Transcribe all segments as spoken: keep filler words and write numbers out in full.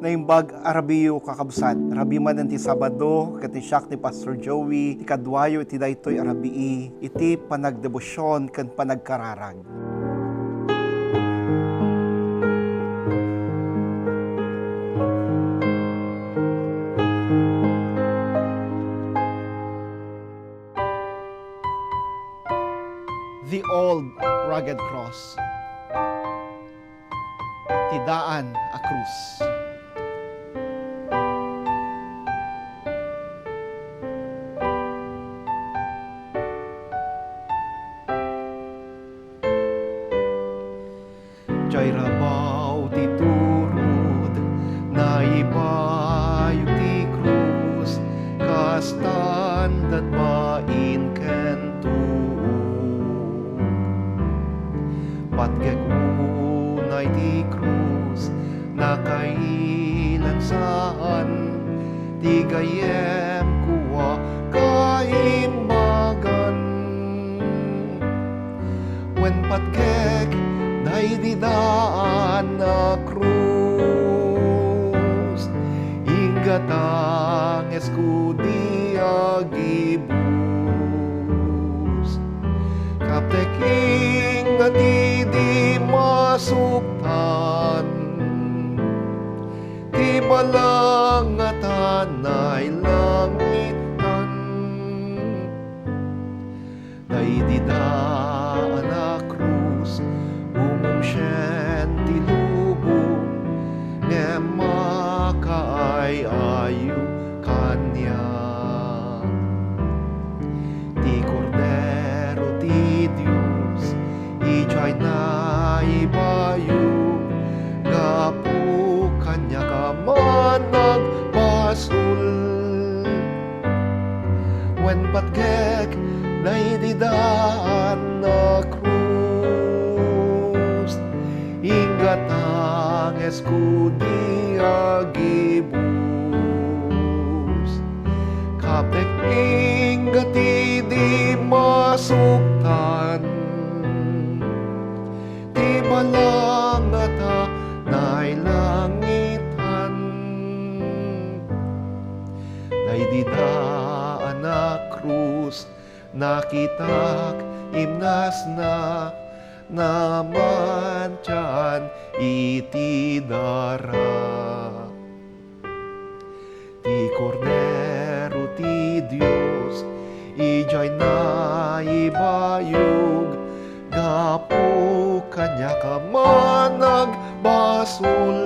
Naimbag a rabiiyo, kakabsat. Rabii manen ti Sabado, ket ni siak ni Pastor Joey, ti kaduayo iti daytoy a rabii, iti panagdebosyon ken panagkararag. The Old Rugged Cross. Ti daan a krus. Diay rabaw ti turod, naibayo ti krus, kastan datbain ken tuok. Patgek unay ti krus, nakailan saan ti gayyemko a kaimbagan. Wen patgek daydi daan a krus, ingga tangesko ti agibus. Kaptek ingga ti di masuktan, ti balangata nailangitan. Daydi daan a krus, umungsien ti lubong, ngem makaay-ayo kaniak. Ti Kordero ti Dios, idiay naibayo, gapu kaniak a managbasol. Wen patgek daydi daan a krus, ingga tangesko ti agibus. Kaptek ingga ti di masuktan, ti balangata nailangitan. Daydi daan a krus, nakitak imnasna, namantian iti dara. Ti Kordero ti Dios, idiay naibayog, gapu kaniak a managbasol.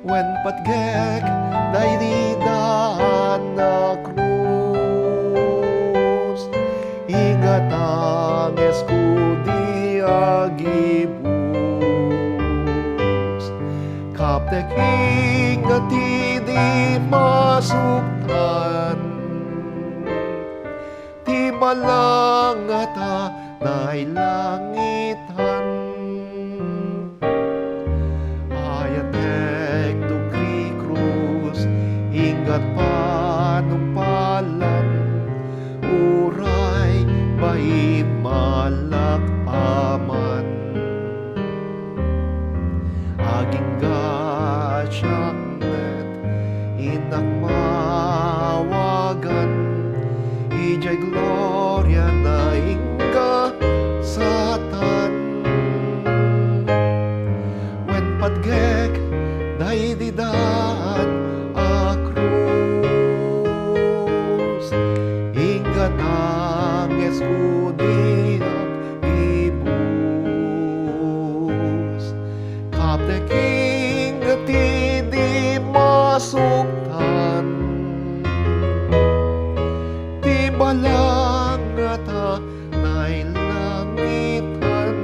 Wen patgek daydi daan a krus, ingga tangesko ti agibus. Kaptek ingga ti di masuktan, ti balangata nailangitan. Ayatek dugri krus, inggat panungpalan, uray bain malak-aman. Agingga a siak met, innak maawagan, idiay gloria na ingga satan. Wen patgek daydi daan a krus, ingga tangesko ti agibus. Kaptek ingga ti di masuktan, ti balangata nailangitan.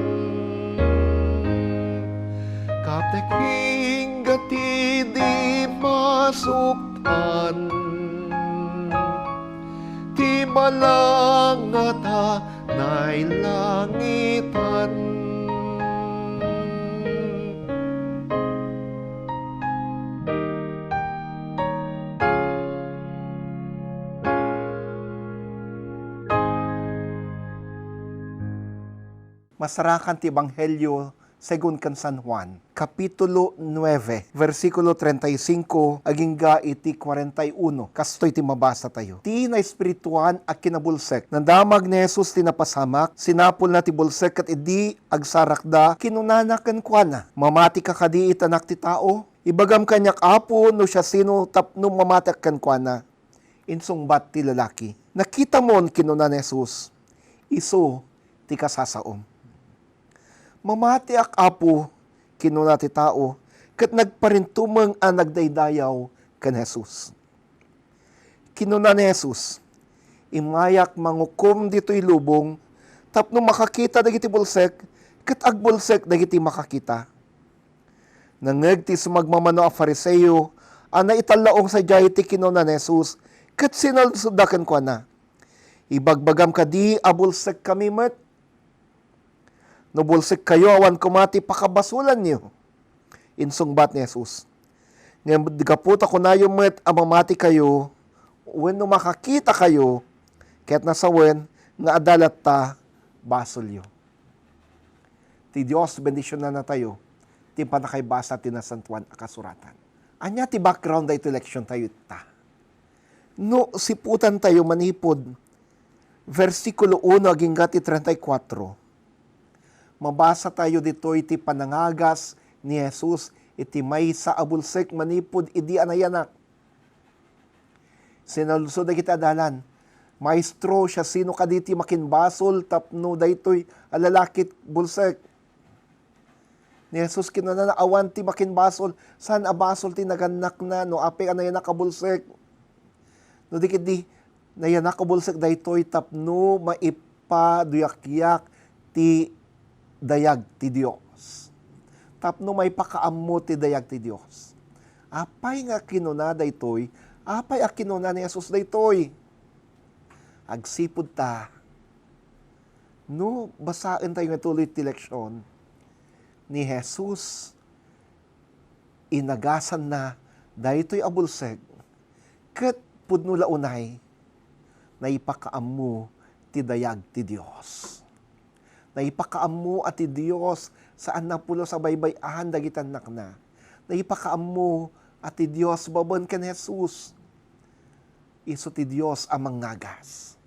Kaptek ingga ti di masuktan, ti balangata nailangitan. Masarakan ti Ebanghelio Segun ken San Juan, Kapitulo nuebe, bersikulo treinta y cinco agingga iti kuarenta y uno. Kastoy ti mabasa tayo. Ti naespirituan a kinabulsek. Nadamag ni Jesus ti napasamak, sinapulna ti bulsek ket idi agsarakda, kinunana kenkuana, "Mamatika kadi iti Anak ti Tao? Ibagam kaniak, Apo, no siasino tapno mamatiak kenkuana." Insungbat ti lalaki, "Nakitamon," kinuna ni Jesus, "isu ti kasasaom." "Mamatiak, Apo," kinuna ti tao, ket nagparintumeng a nagdaydayaw ken Jesus. Kinuna ni Jesus, "Immayak mangukom ditoy lubong tapno makakita dagiti bulsek ket agbulsek dagiti makakita." Nangngeg ti sumagmamano a Fariseo a naitallaong sadiay ti kinuna ni Jesus ket sinalsodda kenkuana, "Ibagbagam kadi a bulsekkami met? No bulsekkayo, awan koma ti pakabasolanyo." Insungbat ni Jesus, "Ngem gapu ta kunayo met a mamatikayo wenno makakitakayo, ket nasawen nga adda latta basolyo." Ti Dios bendisionannatayo ti pannakaibasa ti Nasantoan a Kasuratan. Ania ti background daytoy leksiontayo ita? No siputantayo manipud bersikulo uno agingga ti treinta y cuatro, mabasatayo ditoy ti panangagas ni Jesus iti maysa a bulsek manipud idi a nayanak. Sinalsod dagiti adalan, "Maestro, siasino kadi ti makinbasol tapno daytoy a lalaki bulsek?" Ni Jesus kinunana, "Awan ti makinbasol. Saan a basol ti nagannakna no apay a nayanak a bulsek? No di ketdi, nayanak a bulsek daytoy tapno maipaduyakyak ti dayag ti Dios. Tapno maipakaammo ti dayag ti Dios." Apay nga kinuna daytoy? Apay a kinuna ni Jesus daytoy? Agsipud ta, no basaentayo nga tuloy ti leksion, ni Jesus, inagasanna daytoy a bulsek, ket pudno la unay, naipakaammo ti dayag ti Dios. Naipakaammo a ti Dios saan a pulos a baybay-an dagiti annakna. Naipakaammo a ti Dios babaen ken Jesus, isu ti Dios a mangngagas.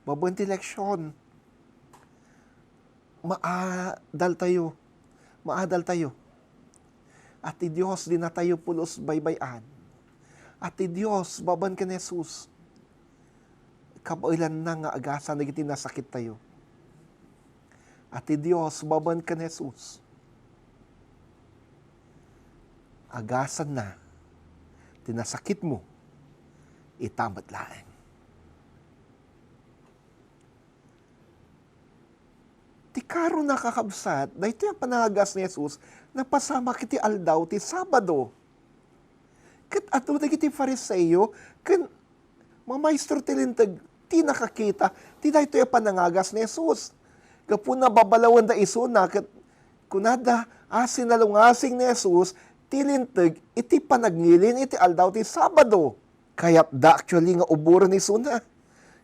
Babaen ti leksion, maadaltayo, maadaltayo a ti Dios dinatayo pulos baybay-an. A ti Dios babaen ken Jesus, kabaelanna nga agasan dagiti nasakittayo. A ti Dios babaen ken Jesus, agasanna ti nasakitmo ita met laeng. Ti karona, kakabsat, daytoy a panangagas ni Jesus, napasamak iti aldaw ti Sabado. Ket adu dagiti Fariseo ken mamaestro ti Linteg ti nakakita ti daytoy a panangagas ni Jesus. Gapuna, babalawenda isuna ket kunada a sinalungasing ni Jesus ti Linteg iti panagngilin iti aldaw ti Sabado. Kayatda actually nga uboren isuna.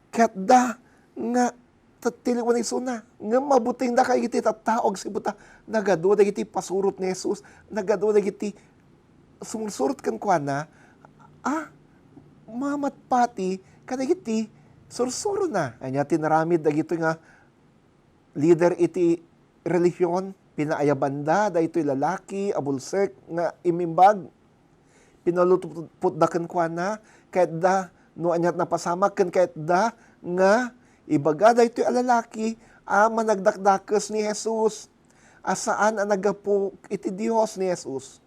Kayatda nga tattiliwan isuna. Ngem mabutengda kadagiti tattao agsipud ta nagadu dagiti pasurot ni Jesus, nagadu dagiti sumursurot kenkuana a mamatpati kadagiti sursurona. Ania ti inaramid dagitoy nga lider iti relihion? Pinaayabanda daytoy lalaki a bulsek nga immimbag. Pinalutpotda kenkuana, kayatda no ania ti napasamak, ken kayatda nga ibaga daytoy a lalaki a managdakdakes ni Jesus, a saan a naggapu iti Dios ni Jesus.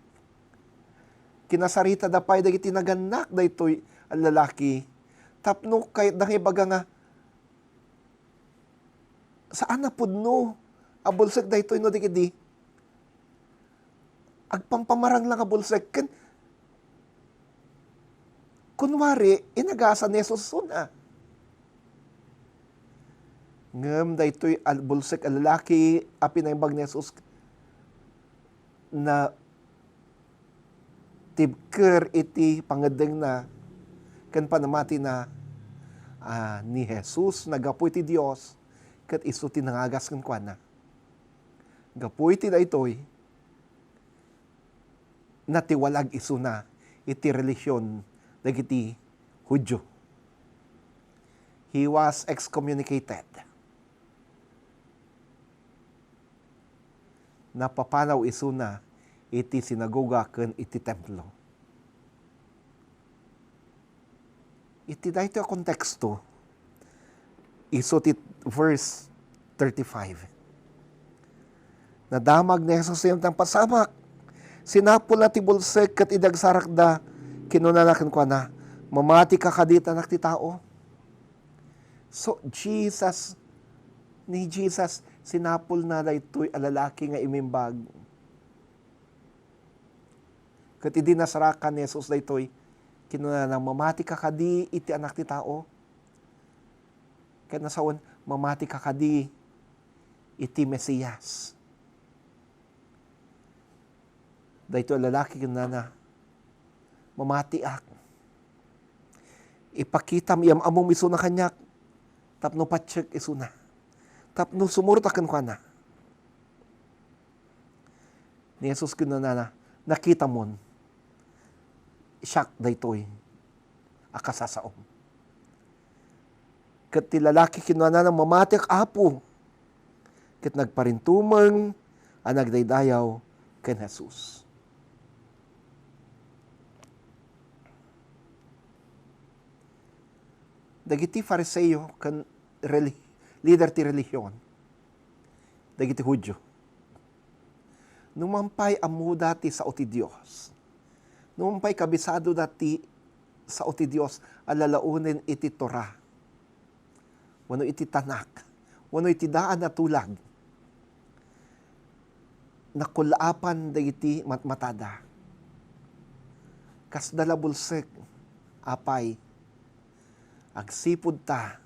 Kinasaritada pay dagiti nagannak daytoy a lalaki tapno kayatda nga ibaga nga, saan a pudno a bulsek daytoy no di ketdi agpampamarang lang a bulsek. Ken kunwari, inagasan ni Jesus isuna. Ngem daytoy a bulsek a lalaki a pinaimbag ni Jesus, na tibker iti pangeddengna ken panamatina a ni Jesus naggapu iti Dios ket isu ti nangagas kenkuana. Gapu iti daytoy, natiwalag isuna iti relihion dagiti Judio. He was excommunicated. Napapanaw isuna iti sinagoga ken iti templo. Iti daytoy a konteksto, isu ti verse thirty-five. Nadamag ni Jesus ti napasamak. Sinapulna ti bulsek ket idi agsarakda, kinunana kenkuana, "Mamatika kadi iti Anak ti Tao?" So, Jesus, ni Jesus, sinapulna daytoy a lalaki nga imimbag. Ket idi nasarakan ni Jesus daytoy, kinunana, "Mamatika kadi iti Anak ti Tao?" Ket nasawen, "Mamatika kadi iti Mesias?" Daytoy a lalaki kinunana, "Mamatiak. Ipakitam, iam-ammom isuna kaniak tapno patiek isuna, tapno sumurot a kenkuana." Ni Jesus kinunana, "Nakitamon. Siak daytoy a kasasaom." Ket ti lalaki kinunana, "Mamatiak, Apo." Ket nagparintumeng a nagdaydayaw ken Jesus. Dagiti Fariseo ken reli-, lider ti relihion, dagiti Judio, no man pay ammoda ti sao ti Dios, no man pay kabisadoda ti sao ti Dios a lalaonen iti Torah, wenno iti Tanakh, wenno iti daan a tulag, nakul-apan dagiti matmatada. Kasda la bulsek, apay, agsipud ta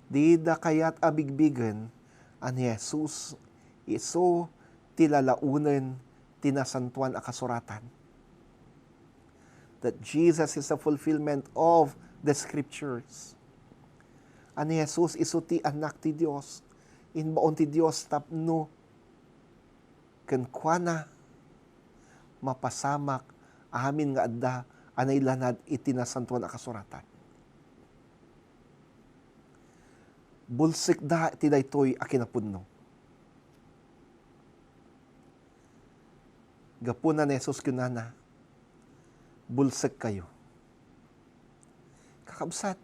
dida kayat a bigbigen a ni Jesus isu ti lalaonen ti Nasantoan a Kasuratan. That Jesus is the fulfillment of the scriptures. A ni Jesus isu ti Anak ti Dios, imbaon ti Dios tapno kenkuana mapasamak amin nga adda a nailanad iti Nasantoan a Kasuratan. Bulsekda ti daytoy a kinapudno. Gapuna ni Jesus kunana, "Bulsekkayo." Kakabsat,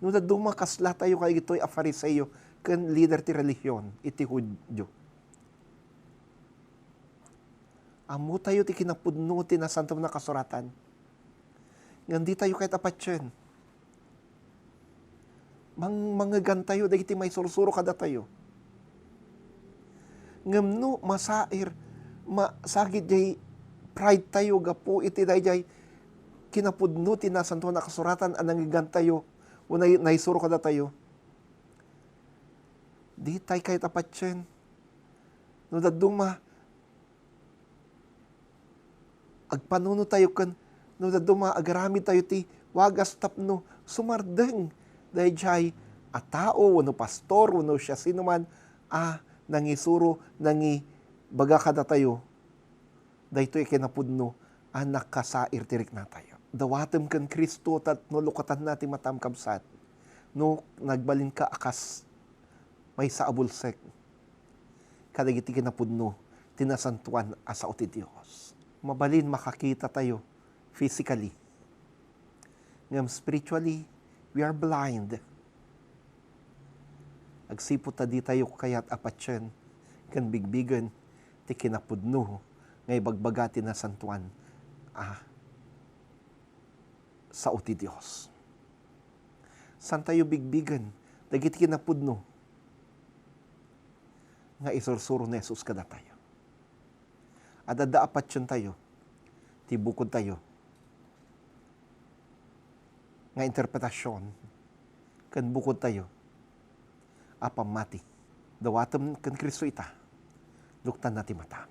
no dadduma, kaslatayo kadagitoy a Fariseo ken lider ti relihion iti Judio. Ammotayo ti kinapudno ti Nasantoan a Kasuratan. Ngem ditayo kayat a patien. Mang-, mangegantayo dagiti maisursuro kadatayo. Ngem no masair, masagid jay pride tayo gapu iti dayjay kinapudno ti Nasantoan a Kasuratan a nangegantayo o nay-, naisuro kadatayo, ditay kayat a patien. No dadduma, agpanunotayo ken no dadduma, agaramidtayo ti wagas tapno sumardeng dayjay a tao wenno pastor wenno siasinoman a nangisuro, nangibaga kadatayo daytoy a kinapudno a nakasair ti riknatayo. Dawatem ken Cristo tapno lukatanna ti matam, kabsat, no nagbalinka a kas maysa a bulsek kadagiti kinapudno ti nasantoan a sao ti Dios. Mabalin makakita tayo physically, ngem spiritually, we are blind. Agsipud ta di tayo kayat a patien ken bigbigen ti kinapudno nga ibagbaga ti nasantoan a sao ti Dios. Saan tayo bigbigen dagiti kinapudno nga isursuro ni Jesus kadatayo? Adda a patientayo ti bukodtayo nga interpretasion ken bukodtayo a pammati. Dawatem ken Cristo ita, luktanna ti matam.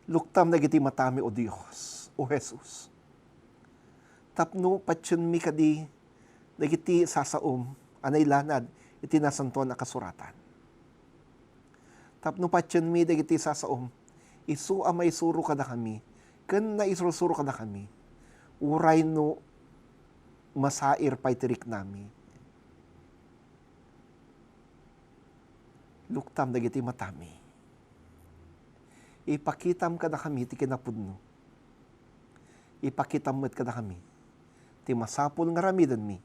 Luktam dagiti matami, O Dios, O Jesus, tapno patienmi kadi dagiti sasaom a nailanad iti Nasantoan a Kasuratan. Tapno patienmi dagiti sasaom, isu a maisuro kadakami, ken naisursuro kadakami, uray no masair pay ti riknami. Luktam dagiti matami. Ipakitam kadakami ti kinapudno. Ipakitam met kadakami ti masapul nga aramidenmi.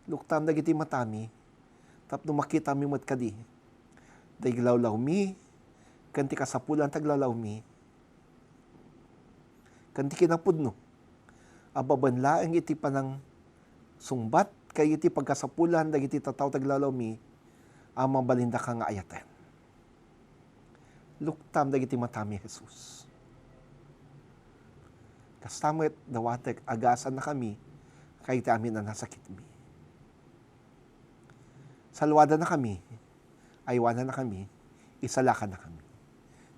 Luktam dagiti matami tapno makitami met kadi dagiti aglawlawmi ken ti kasapulan ti aglawlawmi ken ti kinapudno a babaen laeng iti panangsungbat ken iti pagkasapulan dagiti tattao ti aglawlawmi a mabalindaka nga ayaten. Luktam dagiti matami, Jesus. Kasta met, dawatek, agasannakami kadagiti amin a nasakitmi. Salwadannakami, aywanannakami, isalakannakami.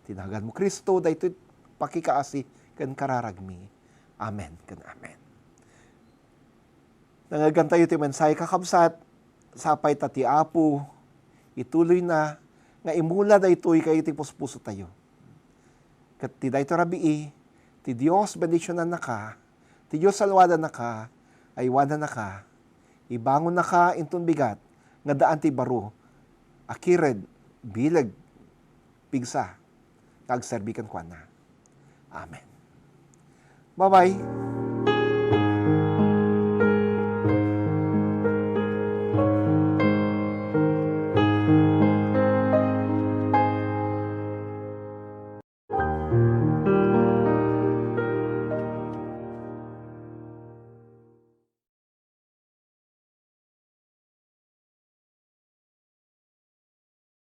Ti naganmo, Cristo, daytoy pakikaasi ken kararagmi. Amen ken amen. Nangngegantayo ti mensahe, kakabsat, sapay ta ti Apo ituloyna nga imula daytoy kadagiti puspusotayo. Ket ti daytoy rabii, ti Dios bendisionannaka, ti Dios salwadannaka, aywanannaka, ibangonnaka inton bigat nga addaan ti baro a kired, bileg, pigsa nga agserbi kenkuana. Amen. Bye-bye.